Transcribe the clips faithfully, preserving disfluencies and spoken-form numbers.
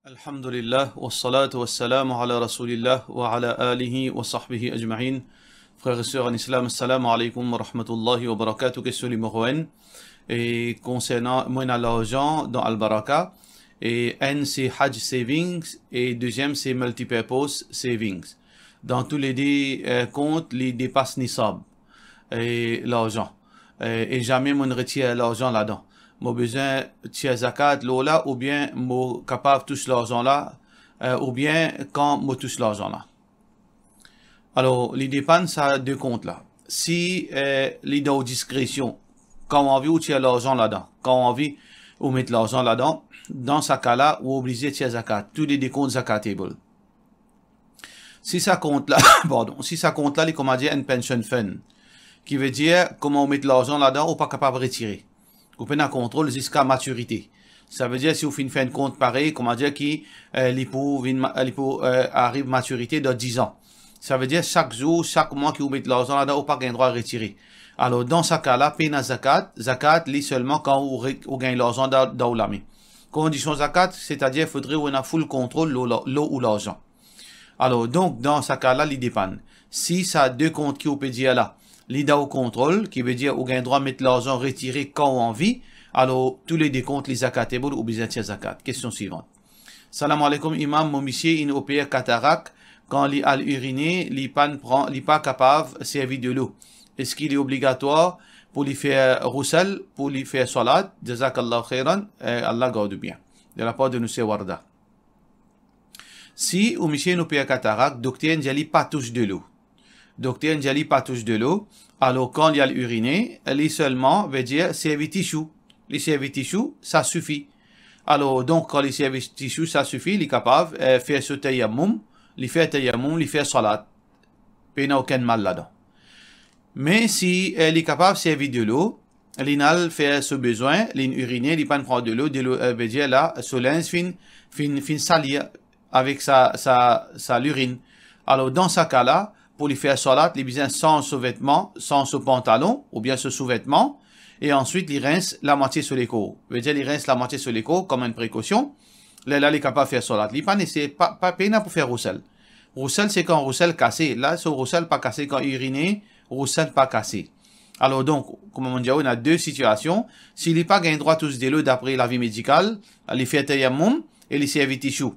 Alhamdulillah, wassalatu wassalamu ala Rasoulillah, wa ala alihi wa sahbihi ajmain. Frer e ser an Islam, assalamu alaikum wa rahmatullahi wa barakatuh. Kestion nimero enn. E konsernan, mo ena larzan dan Al Baraka, e enn se Hajj Savings, e deziem se Multipurpose Savings. Dan tou le de, eh, kont, li depas nisab, eh, larzan. Eh, e zame mo'nn retir larzan ladan. Mo bizin tir zakat lor la, oubien mo kapav tous larzan la, eh, oubien kan mo tous larzan la. Alor, li depann sa de kont la. Si, eh, li dan ou diskresion, kan ou anvi ou tir larzan ladan, kan ou anvi ou met larzan ladan, dan sa ka la, ou oblize tir zakat. Tou le de kont zakatable. Si sa kont la, pardon, si sa kont la, li koumadir enn pension fund, ki vedir, kouma ou met larzan ladan, ou pa kapav retire. Ou pena kontrol ziska matirite. Sa vedir, si ou finn fer enn kont parey, koumadir ki, eh, li pou vinn ma-, li pou, eh, ariv matirite dan diz an. Sa vedir, sak zour, sak mwa ki ou met larzan ladan, ou pa gagn drwa retire. Alor, dan sa ka la, pena zakat, zakat, li selman kan ou re-, ou gagn larzan dan, dan ou lame. Kondision zakat, setadir, fodre ou ena full kontrol lor la-, lor ou larzan. Alor, donk, dan sa ka la, li depann. Si sa de kont ki ou pe dir la, li dan ou kontrol, ki vedir ou gagn drwa met larzan, retire kan ou anvi, alor, tou le de kont, li zakatable, ou bizin tir zakat. Kestion swivan. Salam alaikum, Imam, mo misie inn oper katarak, kan li al irine, li pa'nn pran, li pa kapav servi delo. Eski li obligatwar pou li fer ghusl, pou li fer swalat? Jazakallahu khairan, eh, Allah gard ou bien. De la part de nou ser Warda. Si ou misie inn oper katarak, dokter inn dir li pa tous delo. Dokter inn dir li pa tous delo, alor kan li al irine, li selman, vedir, servi tisou. Li servi tisou, sa sifi. Alor, donk, kan li servi tisou, sa sifi, li kapav, eh, fer so tayammoum, li fer tayammoum, li fer swalat. Pena okenn mal ladan. Me si, eh, li kapav servi delo, li'nn al fer so bezwin, li'nn irine, li pa'nn pran delo, delo, eh, vedir la, so linz finn, finn, finn salir avek sa, sa, sa lirinn. Alor, dan sa ka la, pou li fer swalat, li bizin sanz so vetman, sanz so pantalon, oubien so souvetman, e answit li rins lamwatie so lekor. Vedir li rins lamwatie so lekor, kouma enn prekosion. Lerla li kapav fer swalat. Li pa nesesar, pa, pa, pena pou fer ghusl. Ghusl, se kan ghusl kase. La, so ghusl pa kase, kan irine, ghusl pa kase. Alor, donk, kouma mo'nn dir, ena de sitiasion. Si li pa gagn drwa tous delo dapre lavi medikal, li fer tayammoum e li servi tisou.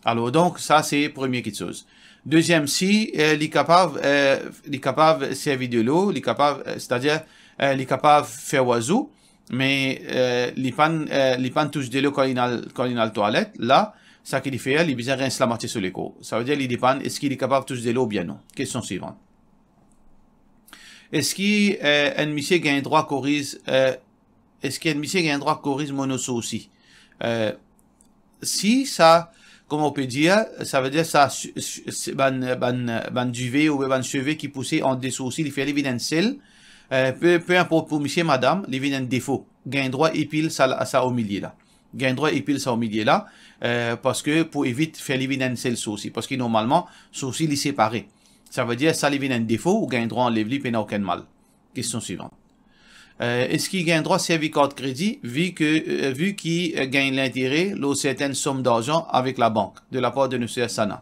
Alor, donk, sa, se premie kitsoz. Deziem, si, eh, li kapav, eh, li kapav servi delo, li kapav, eh, setadir, eh, li kapav fer wazou, me, eh, li pa'nn, eh, li pa'nn tous delo kan li'nn al, kan li'nn al twalet, la, seki li fer, li bizin rins lamwatie so lekor. Sa vedir, li depann, eski li kapav tous delo oubien non. Kestion swivan. Eski, eh, enn misie gagn drwa koriz, eh, eski enn misie gagn drwa koriz mo soursi? Eh, si sa, kouma ou pe dir, sa vedir sa, su-, su-, se bann, bann, bann dive oubien bann seve ki pouse ant de soursi, li fer li vinn enn sel, eh, pe, pe inport pou misie, madam, li vinn enn defo. Gagn drwa epil sa la, sa omilie la. Gagn drwa epil sa omilie la, eh, parski pou evit fer li vinn enn sel soursi. Parski normalman, soursi li separe. Sa vedir sa li vinn enn defo, ou gagn drwa anlev li, pena okenn mal. Kestion swivan. Eh, eski gagn drwa servi kart kredi, vi ke, eh, vi ki, eh, gagn lintere lor sertenn som darzan avek labank, de la part de nou ser Sana?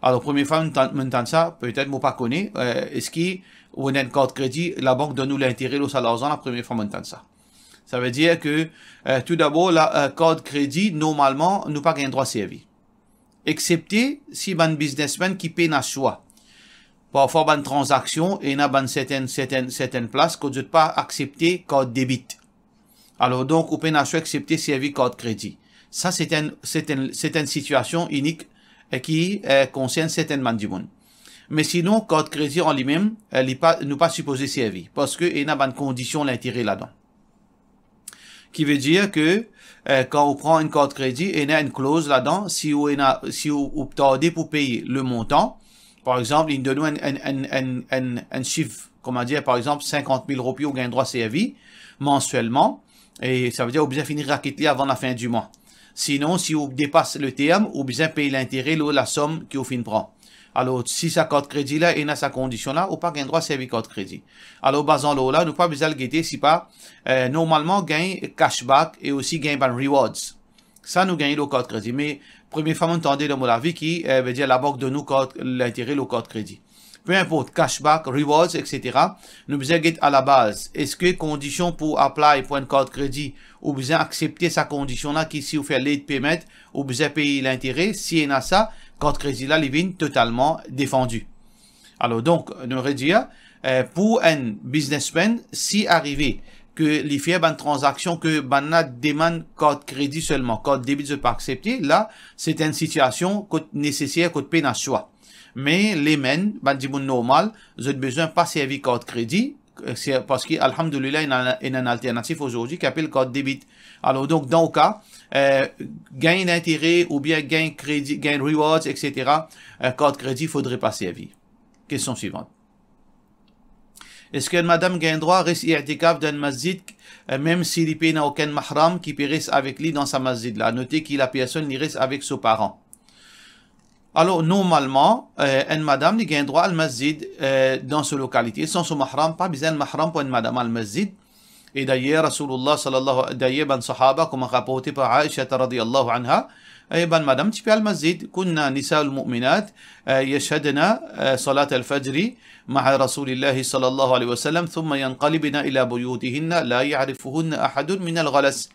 Alor, premie fwa mo'nn tann, mo'nn tann sa, petet mo pa kone, eh, eski ou ena enn kart kredi, labank donn ou lintere lor sa larzan la, premie fwa mo'nn tann sa. Sa vedir ke, eh, tou dabor, la, eh, kart kredi, normalman, nou pa gagn drwa servi. Eksepte si bann biznesmenn ki pena swa. Parfwa bann tranzaksion, ena bann sertenn, sertenn, sertenn plas kot zot pa aksepte kart debit. Alor, donk, ou pena swa eksepte servi kart kredi. Sa, se enn, se enn, se enn sitiasion inik e ki, eh, konsern sertenn bann dimoun. Me sinon, kart kredi an limem, eh, li pa, nou pa sipoze servi, parski ena bann kondision lintere ladan. Ki vedir ke, eh, kan ou pran enn kart kredi, ena enn kloz ladan, si ou ena, si ou, ou tarde pou pey le montan, par exanp, li donn ou enn, enn, enn, enn, enn, enn sif, kouma dir, par exanp, sinkant mil roupi ou gagn drwa servi mansielman, e sa vedir ou bizin fini rakit li avan lafin di mwa. Sinon, si ou depas le term, ou bizin pey lintere lor lasom ki ou finn pran. Alor, si sa kart kredi la ena sa kondision la, ou pa gagn drwa servi kart kredi. Alor, bazan lor la, nou pa bizin al gete si pa, eh, normalman, gagn cashback e osi gagn bann rewards. Sa nou gagne lor kart kredi. Me premie fwa mo'nn tande dan mo lavi ki, eh, vedir labank donn nou kart, lintere lor kart kredi. Pe inport, cashback, rewards, et cetera. Nou bizin get alabaz. Eski kondision pou apply pou enn kart kredi, ou bizin aksepte sa kondision la ki si ou fer late payment, ou bizin pey lintere? Si ena sa, kart kredi la, li vinn totalman defandi. Alor, donk, nou redir, eh, pou enn businessman, si arive ke li fer bann tranzaksion ke bann la demann kart kredi selman, kart debi zot pa aksepte, la, se enn sitiasion kot neseser, kot pena swa. Me layman, bann dimoun normal, zot bizin pa servi kart kredi, eh, se parski, alhamdulillah, ena, ena enn alternatif azordi ki apel kart debi. Alor, donk, dan ou ka, eh, gagn lintere oubien gagn kredi, gagn rewards, et cetera, eh, kart kredi, fodre pa servi. Kestion swivan. Eski enn madam gagn drwa res i'tikaf dan enn masjid, eh, mem si li pena okenn mahram ki pe res avek li dan sa masjid la? Note ki lapersonn li res avek so paran. Alor, normalman, eh, enn madam, li gagn drwa al masjid, eh, dan so lokalite, san so mahram, pa bizin enn mahram pou enn madam al masjid. E dayer, Rasoulillah sallallahu, dayer bann sahaba, kouma raporte par Aisha radiyallahu anha, e bann madam ti pe al masjid, kunna nisaul mu'minat, eh, yashhadna, eh, salat al-fajri ma'a Rasulillahi sallallahu alayhi wa sallam, thumma yanqalibna ila buyutihinna, la ya'rifuhunna ahadun minal ghalas.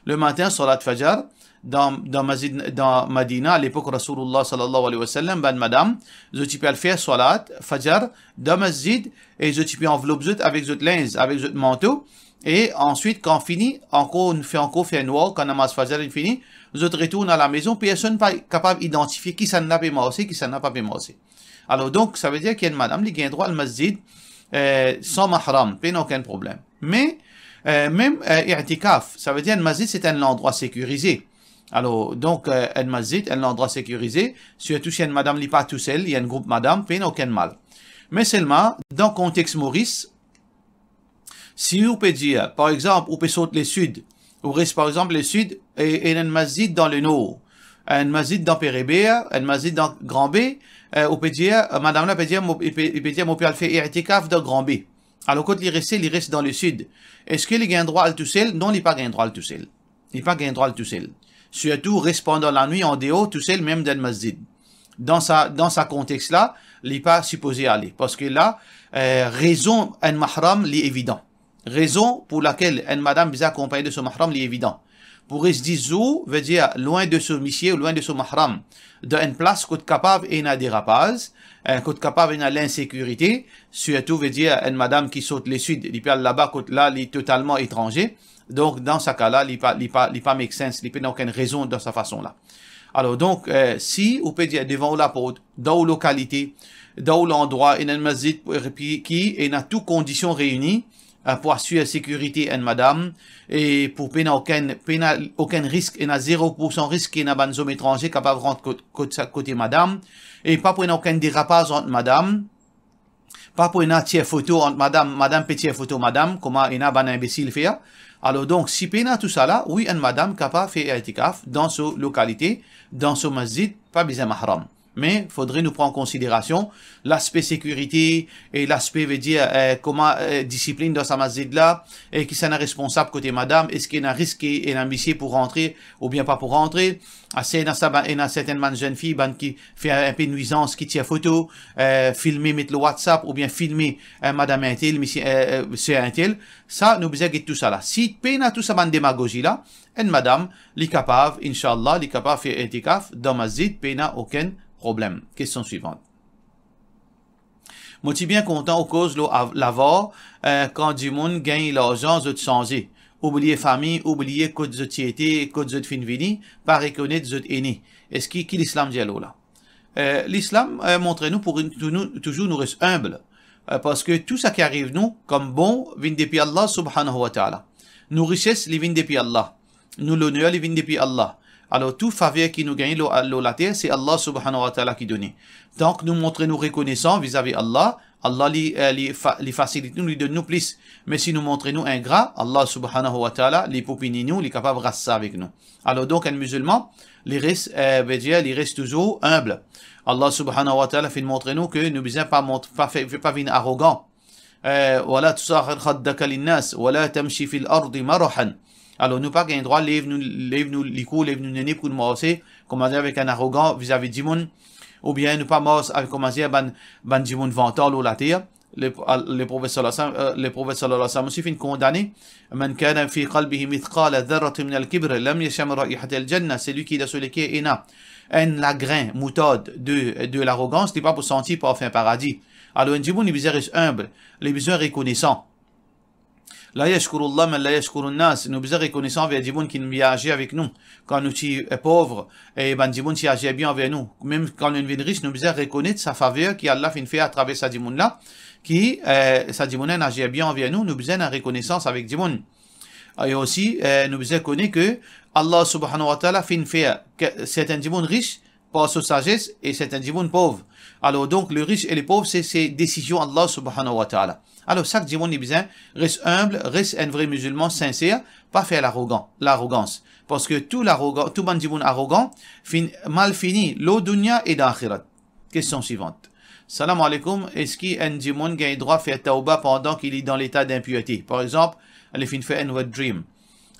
Lematin, salat fajar, dan, dan masjid, dan Madina, alepok Rasoulillah sallallahu alayhi wa sallam, bann madam, zot ti pe al fer salat fajar dan masjid, e zot ti pe anvlop zot avek zot linz, avek zot manto, e answit, kan fini, ankor, fer ankor fer nwar, kan namaz fajar inn fini, zot retourn alamezon, personn pa kapav idantifie kisannla pe marse, kisannla pa pe marse. Alor, donk, savedir ki enn madam, li gagn drwa al masjid, eh, san mahram, pena okenn problem. Me, eh, mem, eh, i'tikaf, savedir enn masjid, se enn landrwa sekirize. Alor, donk, eh, enn masjid, enn landrwa sekirize, sirtou si enn madam li pa tousel, li enn group madam, pena okenn mal. Me selman, dan kontex Moris, si ou pe dir, par exanp, ou pe sort Lesid, ou res, par exanp, Lesid, e, e enn masjid dan Lenor, enn masjid dan Pereber, enn masjid dan Gran Be, eh, ou pe dir, eh, madam la pe dir, mo, li pe, li pe dir, mo pe al fer i'tikaf dan Gran Be. Alor, kot li reste, li res dan Lesid. Eski li gagn drwa al tousel? Non, li pa gagn drwa al tousel. Li pa gagn drwa al tousel. Sirtou, res pandan lanwit andeor, tousel, mem dan masjid. Dan sa, dan sa kontex la, li pa sipoze ale. Parski la, eh, rezon enn mahram, li evidan. Rezon pou lakel enn madam bizin akonpagne de so mahram, li evidan. Pou res dis zour, vedir lwin de so misie ou lwin de so mahram, dan enn plas kot kapav ena derapaz, eh, kot kapav ena linsekirite, sirtou, vedir enn madam ki sort Lesid, li pe al laba kot la, li totalman etranze. Donk, dan sa ka la, li pa, li pa, li pa make sense, li pena okenn rezon dan sa fason la. Alor, donk, eh, si ou pe dir devan ou laport, dan ou lokalite, dan ou landrwa, ena enn masjid, epi ki ena tou kondision reyini, eh, pou asir sekirite enn madam, e pou pena okenn, pena okenn risk, ena zero poursan risk ki ena bann zom etranze kapav rant kot, kot sa, kote madam, e pa pou ena okenn derapaz ant madam, pa pou ena tir foto ant madam, madam pe tir foto madam, kouma ena bann inbesil fer. Alor, donk, si pena tousala, wi, enn madam kapav fer i'tikaf dan so lokalite, dan so masjid, pa bizin mahram. Me fodre nou pran an konsiderasion laspe sekirite e laspe, vedir, eh, kouma, eh, disiplin dan sa masjid la, e kisannla responsab kote madam, eski ena risk ki ena misie pou rantre oubien pa pou rantre. Ase ena sa, bann, ena sertenn bann zenn fi, bann ki fer inpe nwizans, ki tir foto, eh, filme, met lor WhatsApp, oubien filme, eh, madam intel, misie, eh, eh, ser intel. Sa, nou bizin get tousala. Si pena tou sa bann demagozi la, enn madam, li kapav, inshallah, li kapav fer i'tikaf dan masjid, pena okenn problem. Kestion swivan. Mo ti bien kontan ou koz lor av-, lavar, eh, kan dimoun gagn larzan, zot sanze, oubliye fami, oubliye kot zot ti ete, kot zot finn vini, pa rekonet zot ene. Eski, ki Lislam dir lor la? Eh, Lislam, eh, montre nou pou nou, nou, touzour nou res inb, eh, parski tou sa ki ariv nou kom bon vinn depi Allah subhanahu wa ta'ala. Nou rises, li vinn depi Allah. Nou loner, li vinn depi Allah. Alor, tou faver ki nou gagne lor, lor later, se Allah subhanahu wa ta'ala ki done. Tank nou montre nou rekonesan vizavi Allah, Allah li, eh, li fa-, li fasilit nou, li donn nou plis. Me si nou montre nou ingra, Allah subhanahu wa ta'ala, li pou pini nou, li kapav ras sa avek nou. Alor donk, enn mizilman, li res, eh, vedir, li res touzour inb. Allah subhanahu wa ta'ala finn montre nou ke nou bizin pa mont-, pa fe-, pa vinn arogan. Eh, "Wala tusa'ir khaddaka linnas, wala tamshi fil ardi marahan." Alor, nou pa gagn drwa lev nou, lev nou likour, lev nou nene pou nou marse, kouma dir, avek enn arogan vizavi dimoun, oubien nou pa mars avek, kouma dir, bann, bann dimoun vantan lor later. Le, le Profet sallallahu alayhi wa sallam, euh, le Profet sallallahu alayhi wa sallam osi finn kondane, "Man kana fi qalbihi mithqala dharratin minal kibr lam yasham raihatal jannah." Selwi ki dan so leker ena enn lagrin moutard de, de larogans, li pa pou santi parfin paradi. Alor, enn dimoun, li bizin res inb, li bizin rekonesan. La yashkurullah man la yashkurun nas. Nou bizin rekonesan anver dimoun ki bien azir avek nou. Kan nou ti, eh, pov, e bann dimoun ti azir bien anver nou. Mem kan nou vinn ris, nou bizin rekonet sa faver ki Allah finn fer atraver sa dimoun la, ki, eh, sa dimoun la inn azir bien anver nou, nou bizin ena rekonesans avek dimoun. E osi, eh, nou bizin kone ke Allah subhanahu wa ta'ala finn fer ke sertin dimoun ris, par so sazes, e sertin dimoun pov. Alor donk, le ris e le pov, se, se desizion Allah subhanahu wa ta'ala. Alor, sak dimoun li bizin res inb, res enn vre mizilman sinser, pa fer larogan, larogans. Parski tou larogan, tou bann dimoun arogan, finn mal fini, lor dunya e dan axirat. Kestion swivant. Salam aleykoum, eski enn dimoun gagn drwa fer tawba pandan ki li dan leta dinpirte? Par exanp, li finn fer enn wet dream.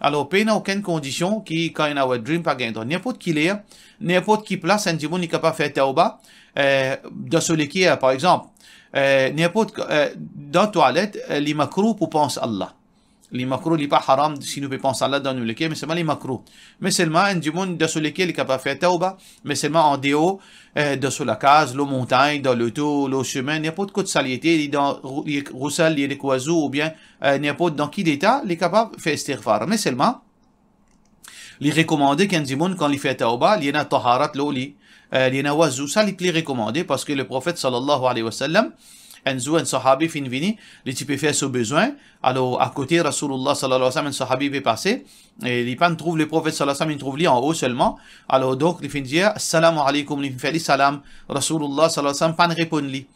Alor, pena okenn kondision ki kan ena wet dream pa gagn drwa. Ninport ki ler, ninport ki plas, enn dimoun li kapav fer tawba, eh, dan so leker, par exanp, eh, ninport, eh, dan twalet, eh, li makrouh pou pans Allah. Li makrouh, li pa haram si nou pe pans Allah dan nou leker, me selman li makrouh. Me selman enn dimoun dan so leker li kapav fer tawba, me selman andeor, eh, dan so lakaz, lor montagn, dan loto, lor sime, ninport kot sa li ete, li dan rou-, li roussel, li lek wazou, oubien, eh, ninport dan ki leta, li kapav fer istighfar. Me selman, li rekomande ki enn dimoun, kan li fer tawba, li ena taharat lor li, eh, li ena wazou, sa li pli rekomande, parski le Profet sallallahu alayhi wa sallam, enn zour enn sahabi finn vini, li ti pe fer so bezwin, alor akote Rasoulullah sallallahu alayhi wa sallam, enn sahabi pe pase, e li pa'nn trouv le Profet sallallahu alayhi wa sallam, li trouv li anor selman. Alor donk, li finn dir, "Assalamu alaykum," li finn fer li salam. Rasoulullah sallallahu alayhi wa sallam pa'nn reponn li.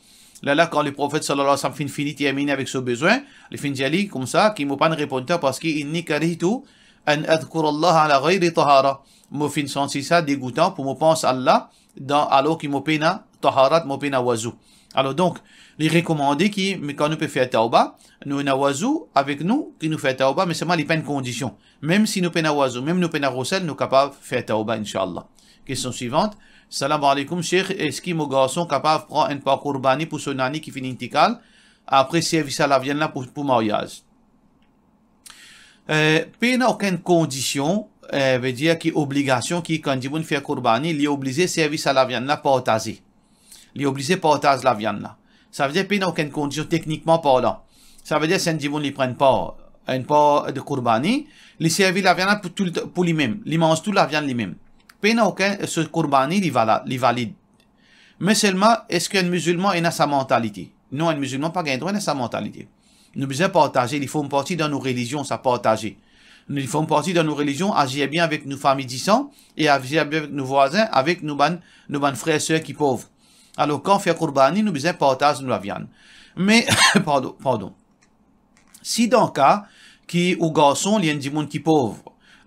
Lerla kan le Profet sallallahu alayhi wa sallam finn fini, termine avek so bezwin, li finn dir li koumsa, ki mo pa'nn reponn twa parski inni karihtu an adhkura Allah ala ghayri tahara. Mo finn santi sa degoutan pou mo pans Allah dan, alor ki mo pena taharat, mo pena wazou. Alor donk, li rekomande ki, me kan nou pe fer tawba, nou ena wazou avek nou, ki nou fer tawba, me selman li pa enn kondision. Mem si nou pena wazou, mem nou pena roussel, nou kapav fer tawba, inshallah. Kestion swivant. Salam aleykoum, Sheikh, eski mo garson kapav pran enn par kourbani pou so nani ki finn intikal, apre servi sa laviann la pou, pou maryaz? Eh, pena okenn kondision, eh, vedir ki obligasion ki kan dimoun fer kourbani, li oblize servi sa laviann la partaze. Li oblize partaz laviann la. Savedir pena okenn kondision teknikman parlan. Savedir si enn dimoun li pran enn par, enn par de kourbani, li servi laviann la pou tou, pou limem, li manz tou laviann limem. Pena okenn, so kourbani li vala-, li valid. Me selman, eski enn mizilman ena sa mantalite? Non, enn mizilman pa gagn drwa ena sa mantalite. Nou bizin partaze, li form parti dan nou relizion, sa partaze. Li form parti dan nou relizion, azir bien avek nou fami disan e azir bien avek nou vwazin, avek nou bann, nou bann frer, ser ki pov. Alor, kan fer kourbani, nou bizin partaz nou laviann. Me, pardon, pardon. Si dan ka ki ou garson, li enn dimoun ki pov,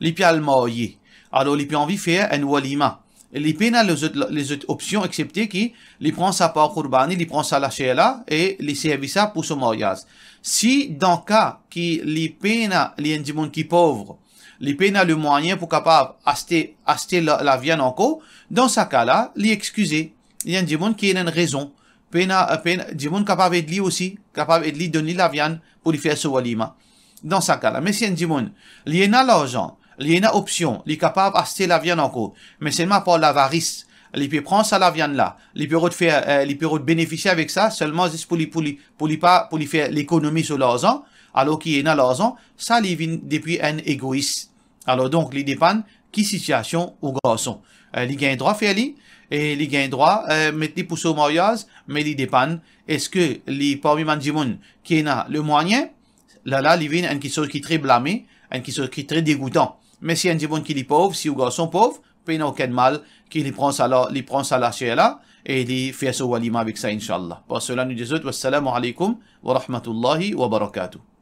li pe al marye, alor li pe anvi fer enn walima, li pena lezot, lezot opsion, exepte ki li pran sa par kourbani, li pran sa laser la e li servi sa pou so maryaz. Si dan ka ki li pena, li enn dimoun ki pov, li pena lemwayin pou kapav aste, aste la, laviann ankor, dan sa ka la, li exkize. Li enn dimoun ki ena enn rezon. Pena, pena, dimoun kapav ed li osi, kapav ed li, donn li laviann pou li fer so walima. Dan sa ka la, me si enn dimoun, li ena larzan, li ena opsion, li kapav aste laviann ankor, me selman par lavaris, li pe pran sa laviann la, li pe rod fer, eh, li pe rod benefisie avek sa, selman zis pou li, pou li, pou li pa, pou li fer lekonomi so larzan, alor ki ena larzan, sa li vinn depi enn egois. Alor donk, li depann ki sitiasion ou garson. Eh, li gagn drwa fer li, e li gagn drwa, eh, met li pou so maryaz, me li depann, eski li parmi bann dimoun ki ena lemwayin, lerla li vinn enn kiksoz ki tre blame, enn kiksoz ki tre degoutan. Me si enn dimoun ki li pov, si ou garson pov, pena okenn mal ki li pran sa la, li pran sa laser la, e li fer so walima avek sa, inshallah. Par sela, nou dir zot, wassalamu aleykoum wa rahmatullahi wa barakatuh.